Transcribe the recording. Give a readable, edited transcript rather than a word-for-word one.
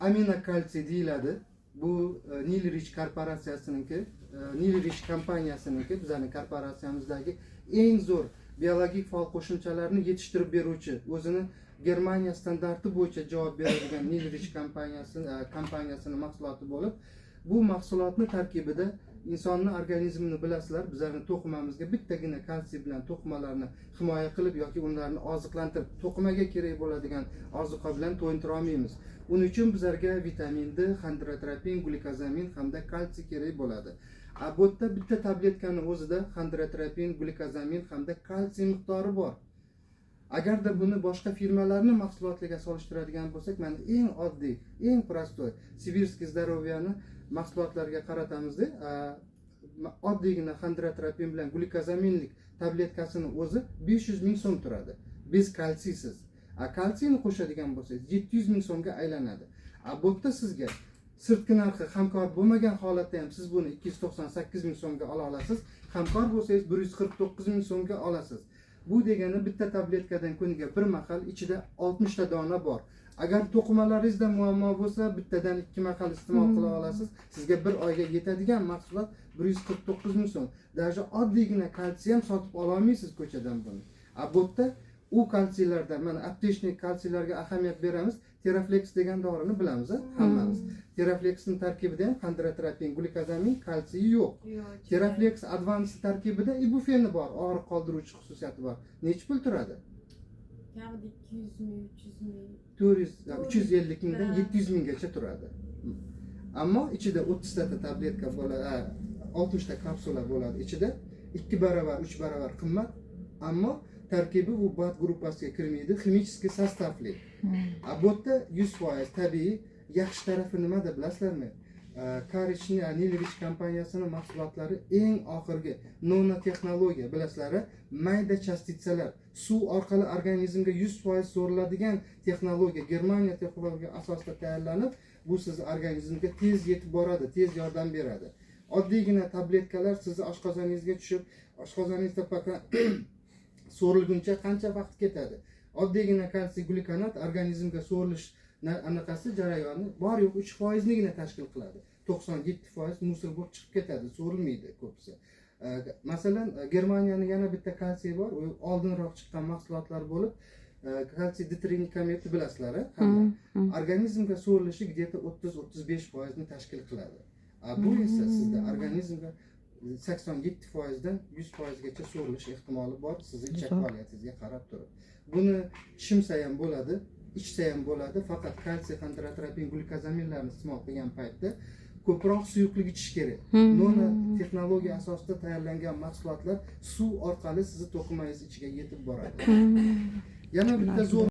Aminokalsiy deyiladi. Bu Nilrich korporatsiyasiniki, Nilrich kompaniyasiniki, bizani korporatsiyamizdagi eng zo'r biologik faol qo'shimchalarni yetishtirib beruvchi, o'zini Germaniya standarti bo'yicha javob beradigan Nilrich kompaniyasini mahsuloti bo'lib, bu mahsulotni tarkibida insonni organizmini bilasizlar, bizlarni to'qimamizga bittagina kalsiy bilan to'qimalarni himoya qilib yoki ularni oziqlantirib, to'qimaga kerak bo'ladigan ozuqa bilan to'yintira olmaymiz. Uning uchun bizlarga vitamin D, xondrotropin, glyukozamin hamda kalsiy kerak bo'ladi. A bu yerda bitta tabletkani o'zida xondrotropin, glyukozamin hamda kalsiy miqdori bor. Agarda buni boshqa firmalarni mahsulotlariga solishtiradigan bo'lsak, mana eng oddiy, eng простой Сибирский здоровья ni mahsulotlariga qaratamizda, oddiygina xondrotropin bilan glyukozaminlik tabletkasini o'zi 500 ming so'm turadi, без kalsiysiz. A kalsiyni qo'shadigan bo'lsangiz, 700 ming so'mga aylanadi. A bu yerda sizga sirtqi narxi, hamkor bo'lmagan holatda ham siz buni 298 ming so'mga ola olasiz, hamkor bo'lsangiz, 149 ming so'mga olasiz. Bu degani bitta tabletkadan kuniga bir mahal, ichida 60 ta dona bor. Agar to'qimalaringizda muammo bo'lsa, bittadan ikki mahal iste'mol qila olasiz. Sizga bir oyga yetadigan mahsulot 149 ming so'm. Даже oddiygina kalsiy ham sotib ololmaysiz ko'chadan buni. A bu yerda u kalsiylardan, mana аптечный kalsiylarga ahamiyat beramiz. Teraflex degan dorini bilamiz a hammamiz. Teraflexni tarkibida ham xondrotropin, glyukozamin, kalsiy yo'q. Yo'q. Teraflex Advance tarkibida ibufeni bor, og'riq qoldiruvchi xususiyati bor. Nechi pul turadi? Kamida 200 ming, 300 ming. 400, 350 mingdan 700 minggacha turadi. Ammo ichida 30 ta tabletka bo'ladi, 60 ta kapsula bo'ladi ichida. 2 barobar, 3 barobar qimmat, ammo tarkibi u БАД gruppasiga kirmaydi, химический состав li. A bu yerda 100% tabiiy. Yaxshi tarafi nimada, bilasizlarmi? Karichni, Nilrich kompaniyasini mahsulotlari eng oxirgi nanotexnologiya, bilasizlar, mayda частица lar suv orqali organizmga 100% so'riladigan texnologiya, Germaniya texnologiya asosida tayyorlanib, bu sizni organizmga tez yetib boradi, tez yordam beradi. Oddiygina tabletkalar sizni oshqozoningizga tushib, oshqozoningizda пока so'rilguncha qancha vaqt ketadi. Oddiygina kalsiy glukonat organizmga so'rilish anaqasi jarayoni bor yo'q 3 foiznigina tashkil qiladi, 97% мусор bo'lib chiqib ketadi, so'rilmaydi ko'pisi. Masalan, Germaniyani yana bitta kalsiy bor, u oldinroq chiqqan mahsulotlar bo'lib, kalsiy D-trinikamedni bilasizlar a hamma. Organizmga so'rilishi где то 30-35 foizni tashkil qiladi. A bu esa sizda organizmga 87 foizdan 100 foizgacha so'rilish ehtimoli bor, sizni ichak faoliyatingizga qarab turib. Buni shimsa ham bo'ladi, ichsa ham bo'ladi. Faqat kalsiy, xondrotropin, glyukozaminlarni iste'mol qilgan paytda ko'proq suyuqlik ichish kerak. Nano texnologiya asosida tayyorlangan mahsulotlar suv orqali sizni to'qimangiz ichiga yetib boradi. Yana bitta zo'r